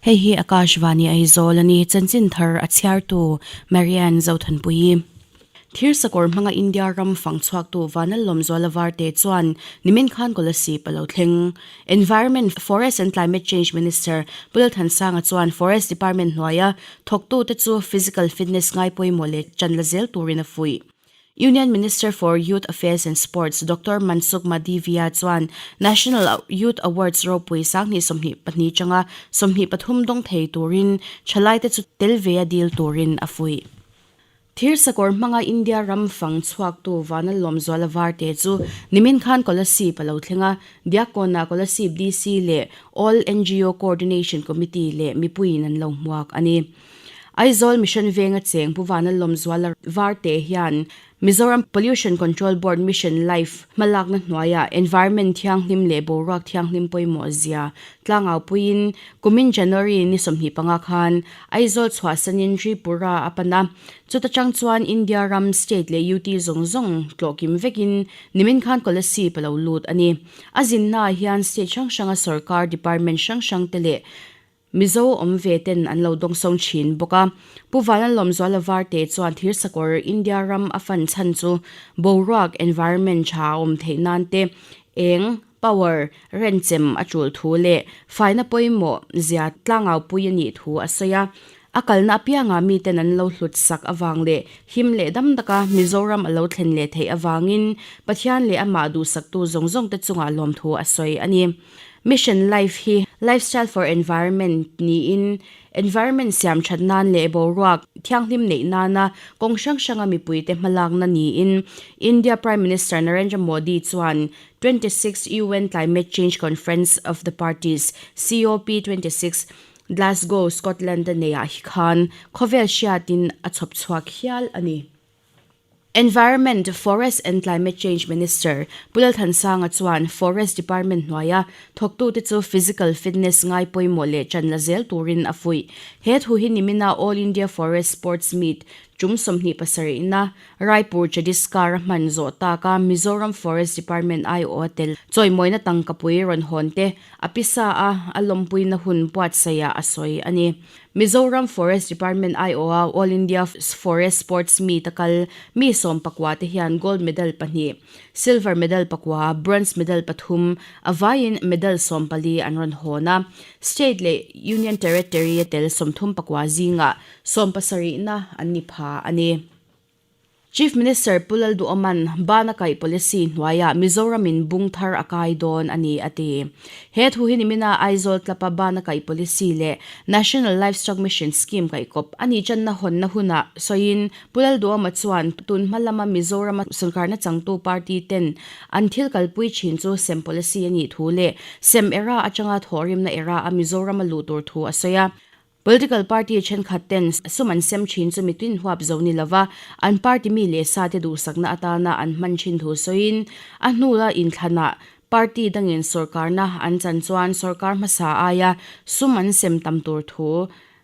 Hei hi Akashvani Aizawl a ni, chanchin thar a chhiartu Marianne Zothanpuii. Thirsakawr hmanga India ram fang chhuaktu Vanlalawmzuala Varte chuan nimin khan Kolasib a lo thleng. Environment, Forest and Climate Change Minister Pu Lalthansanga chuan Forest Department hnuaia thawktute chu physical fitness ngai pawimawh leh ṭan la zel turin a fuih. Union Minister for Youth Affairs and Sports Doctor Mansukh Mandaviya chuan National Youth Awards ropui 2022 changa 23 dawng thei turin thalaite chu tel ve a dil turin a fuih. Thirsakawr hmanga India ram fang chhuaktu Vanlalawmzuala Varte chu nimin khan Kolasib a lo thleng a, Diakkawnah Kolasib DC leh All ngo Coordination Committee leh mipuiin an lo hmuak a ni. Aizawl Mission Venga cheng Pu Vanlalawmzuala Varte hian Mizoram Pollution Control Board Mission Life hmalakna hnuaiah environment thianghlim leh boruak thianghlim pawimawh zia tlangau puiin kumin January ni 25 khan Aizawl chhuahsanin Tripura a pan a. Chuta chang chuan India ram state leh UT zawng zawng tlawhkim vekin nimin khan Kolasib a lo lut a ni. A zinnaah hian state hrang hranga sorkar department hrang hrangte leh Mizo awm ve ten an lo dawngsawng thin bawk a. Pu Vanlalawmzuala Varte chuan thirsakawr India ram a fan chhan chu boruak, environment, tha a awm theih nan te, eng, power, renchem a tul thu leh faina pawimawh zia tlangaupui a nih thu a sawi a. A kalna apiangah miten an lo hlut sak avang leh him leh dam taka Mizoram a lo thlen leh theih avangin Pathian leh amah duhsaktu zawng zawngte chungah lawmthu a sawi a ni. Mission Life hi Lifestyle for Environment niin environment siam that nan leh boruak thianghlim neih nana kawng hrang hranga mipuite hmalakna niin India Prime Minister Narendra Modi chuan 26 UN Climate Change Conference of the Parties, COP 26, Glasgow, Scotland-a neiah hi khan khawvel hriatin a chhawp chhuak hial a ni. Environment, Forest and Climate Change Minister Pu Lalthansanga chuan Forest Department hnuaia thawktute chu physical fitness ngai pawimawh leh ṭan la zel turin a fuih. He thu hi nimina All India Forest Sports Meet ṭum 27na Raipur Chhattisgarh a hman zawh taka Mizoram Forest Department aiawh a tel chawimawina tangkapui rawn hawn te a pisa a a lawmpuina hun buatsaihah a sawi a ni. Mizoram Forest Department aiawha All India Forest Sports Meet a kal mi 14 te hian gold medal pahnih, silver medal pakua, bronze medal pathum, a vaiin medal 14 an rawn hawn a. State leh Union Territory a tel 34 zingah 70na an ni pha a ni. Chief Minister Pu Lalduhoma'n bana kaih policy hnuaiah Mizoramin bung thar a kai dawn a ni a ti. He thu hi nimina Aizawl Club-a bana kaih policy leh National Livestock Mission Scheme kaihkawp a nih channa hawnna hunah sawiin Pu Lalduhoma chuan tun hma lama Mizorama sorkarna changtu party ten an thil kalpui thin chu sem policy a nih thu leh sem era atanga thawhrimna era a Mizoram a luh tur thu a sawi a. Political party thenkhat ten sum an sem thin chu mitin huap zo ni lova, an party mi leh sa te duhsakna atana an hman thin thu sawiin, a hnula inthlanah party dangin sorkarna an chan chuan sorkar hmasa aia sum an sem tam tur thu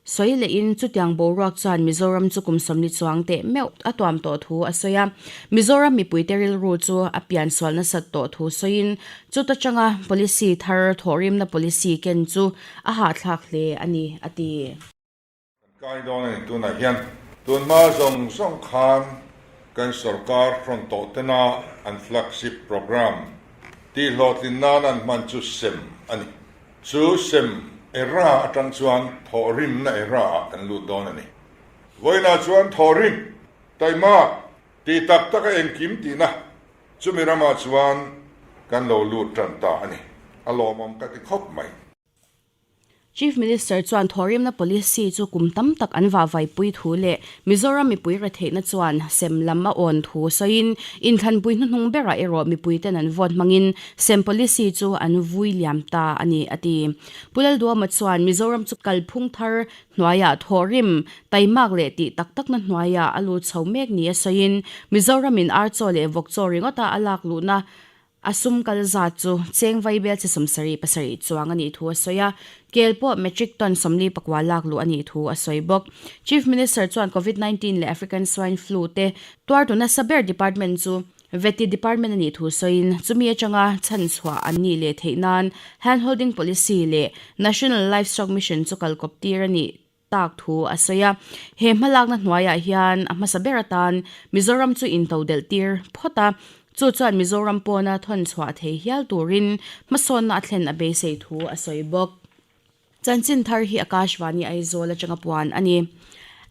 sawi lehin chutiang boruak chuan Mizoram chu kum 40 chuang teh meuh a tuam tawh thu a sawi a. Mizoram mipuite rilru chu a piansual nasat tawh thu sawiin chuta tanga policy thar thawhrimna policy ken chu A hahthlak hle a ni, a ti. Kan kai dawn a ni tunah hian. Tunhma zawng zawng khan kan sorkar hrawn tawh tena an flagship programme tihhlawhtlin nan an hman chu sem a ni. Chu sem era atang chuan thawhrimna era ah kan lut dawn a ni. Vawiinah chuan thawhrim, taima, tih tak taka engkim tihna chumi ramah chuan kan lo lut tan ta a ni. A lawmawm ka ti khawp mai. Chief Minister chuan thawhrimna policy chu kum tam tak an vahvaipui thu leh Mizoram mipui retheihna chuan sem lam a awn thu sawiin inthlanpui hnuhnung berah erawh mipuiten an vote hmangin sem policy chu an vui liam ta a ni, a ti. Pu Lalduama chuan Mizoram chu kalphung thar hnuaiah thawhrim, taimak leh tih tak takna hnuaiah a lut chho mek ni a sawiin Mizoramin ar chaw leh vawk chaw ringawta a lak luhna A sum kal zat chu cheng vaibel chi 77 chuang a nih thu a sawi a, kel pawh metric ton 44 lak luh a nih thu a sawi bawk. Chief Minister chuan Covid 19 leh African Swine Flu te tuartu nasa ber department chu Vety Department a nih thu sawiin chumi atanga chhanchhuah an nih leh theih nan Handholding Policy leh National Livestock Mission chu kalkawp tir a nih tak thu a sawi a. He hmalakna hnuaiah hian a hmasa ber atan Mizoram chu intodelh tir phawt a, chu chuan Mizoram pawna thawnchhuah thei hial turin hmasawnna a thlen a beisei thu a sawi bawk. Chanchin thar hi Akashvani Aizawl atanga puan a ni.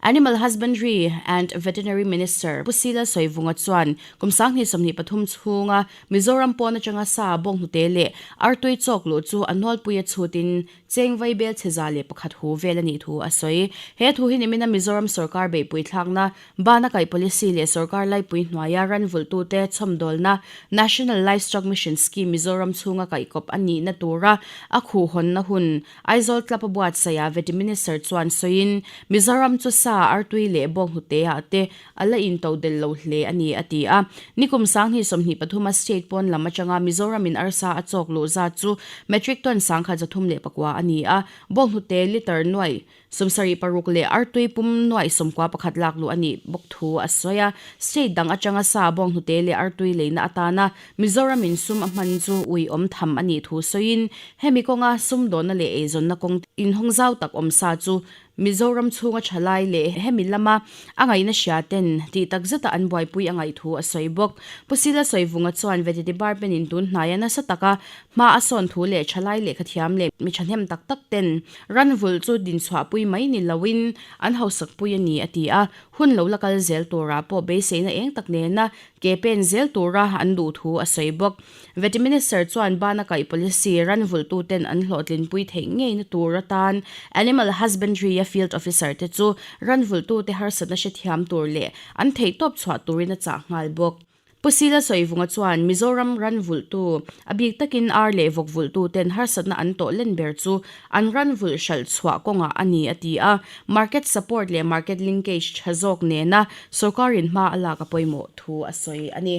Animal Husbandry and Veterinary Minister Pu Sila Sawivunga chuan kum 2023 chhunga Mizoram pawn atanga sa bawnghnute leh artui chawk luh chu a nawlpui a chhutin cheng vaibel chhe 101 hu vel a nih thu a sawi. He thu hi nimina Mizoram sorkar beihpui thlakna bana kaih policy leh sorkar laipui hnuaia ranvulhtute chhawmdawlna National Livestock Mission Scheme Mizoram chhunga kaihkawp a nihna tura a khuhhawnna hun Aizawl Club a buatsaihah Vety Minister chuan sawiin, Mizoram chu sa, artui leh bawnghnute-ah te a la intodelh lo hle a ni, a ti a. Nikum 2023 a state pawn lam atanga Mizoramin arsa a chawk luh zat chu metric ton 1309 a ni a, bawnghnute litre nuaih 76 leh artui pum nuaih 11 lak luh a nih bawk thu a sawi a. State dang atanga sa bawnghnute leh artui leina atana Mizoram in sum a hman chu ui awm tham a nih thu sawiin hemi kawnga sumdawnna leh eizawnna kawng inhawng zau tak awm sa chu Mizoram chhunga thalai leh hemi lama a ngaihna hria ten tih tak zeta an buaipui a ngaih thu a sawi bawk. Pu Sila Sawivunga chuan Vety Department in tun hnaia nasa taka hma a sawn thu leh thalai lehkhathiam leh mi thahnem tak tak ten Ranvulh chu dinchhuahpui mai ni loin an hausakpui a ni, a ti a. Hun lo la kal zel turah pawh beiseina eng tak nena ke pen zel tura an duh thu a sawi bawk. Vety Minister chuan bana kaih policy ranvulhtuten an hlawhtlinpui theih ngeina tur atan Animal Husbandry-a field officer te chu ranvulhtute harsatna hrethiam tur leh an theihtawp chhuah turin a chah nghal bawk. Pu Sila Sawivunga chuan Mizoram ran vulhtu, a bik takin ar leh vawk vulhtu ten harsatna an tawh len ber chu an ran vulh hralh chhuah kawngah a ni a ti a, market support leh market linkage tha zawk nena sorkarin hma a lak a pawimawh thu a sawi a ni.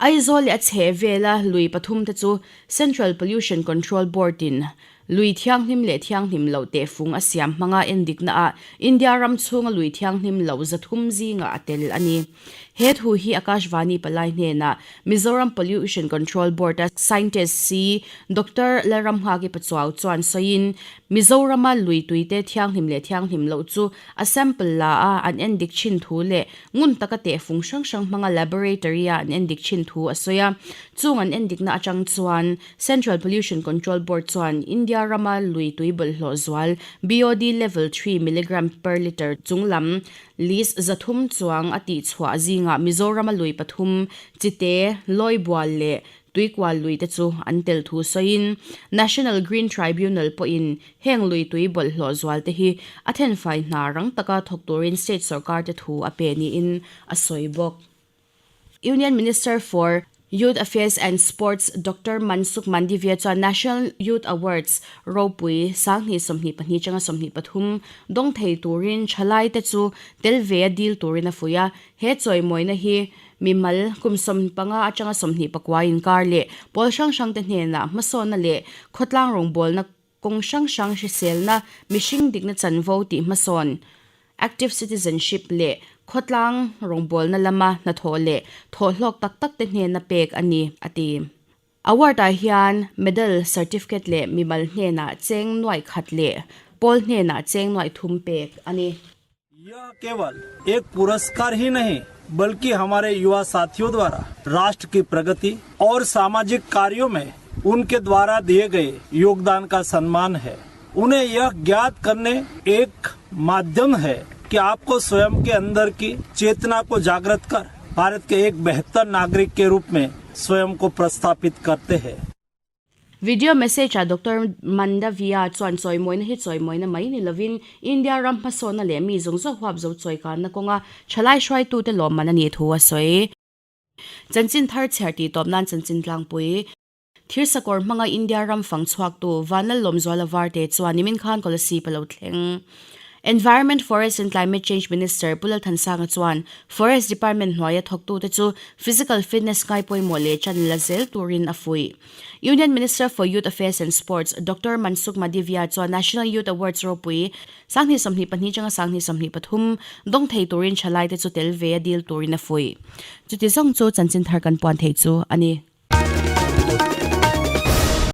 Aizawl leh a chhehvela lui pathum te chu Central Pollution Control Board-in Lui thianghlim leh thianghlim loh tehfung a siam hmanga endikna ah India ram chhunga lui thianghlim loh 300 zingah a tel a ni. He thu hi Akashvani palai hnenah Mizoram Pollution Control Board-a Scientist si Doctor Lalramnghaki Pachuau chuan sawiin, Mizorama lui tuite thianghlim leh thianghlim loh chu a sample la a an endik thin thu leh ngun taka tehfung hrang hrang hmanga laboratory-a an endik thin thu a sawi a. Chung an endikna atang chuan Central Pollution Control Board chuan India rama lui tui bawlhhlawh zual BOD level 3 milligram per litre chunglam list 300 chuang a tihchhuah zingah Mizorama lui pathum, Chite, Lawibual leh Tuikual lui te chu an tel thu sawiin National Green Tribunal pawhin heng lui tui bawlhhlawh zual te hi a thenfai hna rang taka thawk turin state sorkar te thu a pe niin a sawi bawk. Union Minister for Youth Affairs and Sports Doctor Mansukh Mandaviya chuan National Youth Awards ropui 2022 atanga 23 dawng thei turin thalaite chu tel ve a dil turin a fuih a. He chawimawina hi mimal kum 15 atanga 29 inkar leh pawl hrang hrangte hnenah hmasawnna leh khawtlang rawngbawlna kawng hrang hrang hriselna, mihring dikna chanvo tih hmasawn, active citizenship, leh khawtlang rawngbawlna lama hnathawh leh thawhhlawk tak tak te hnena pek a ni, a ti. Award-ah hian medal, certificate leh mimal hnenah cheng nuaih khat leh pawl hnenah cheng nuaih thum pek a ni. यह केवल एक पुरस्कार ही नहीं बल्कि हमारे युवा साथियों द्वारा राष्ट्र की प्रगति और सामाजिक कार्यों में उनके द्वारा दिए गए योगदान का सम्मान है उन्हें यह ज्ञात करने एक माध्यम है कि आपको स्वयं के अंदर की चेतना को जागृत कर भारत के एक बेहतर नागरिक के रूप में स्वयं को प्रस्थापित करते हैं Video message-ah Doctor Mandaviya chuan chawimawina hi chawimawina mai ni lovin India ram hmasawnna leh mi zawng zawng huap zo chawikanna kawnga thalai hruaitute lawmman a nih thu a sawi. Chanchin thar chhiar tih tawp nan chanchin tlangpui Thirsakawr hmanga India ram fang chhuaktu Vanlal Lawmzuala Varte chuan nimin khan Kolasib a lo thleng. Environment, Forest and Climate Change Minister Pu Lalthansanga chuan Forest Department hnuaia thawktute chu physical fitness ngai pawimawh leh chan la zel turin a fuih. Union Minister for Youth Affairs and Sports Doctor Mansukh Madivia chuan National Youth Awards ropui 2022 atanga 2023 dawng thei turin thalaite chu tel ve a dil turin a fuih. Chuti zawng chu chanchin thar kan puan thei chu a ni.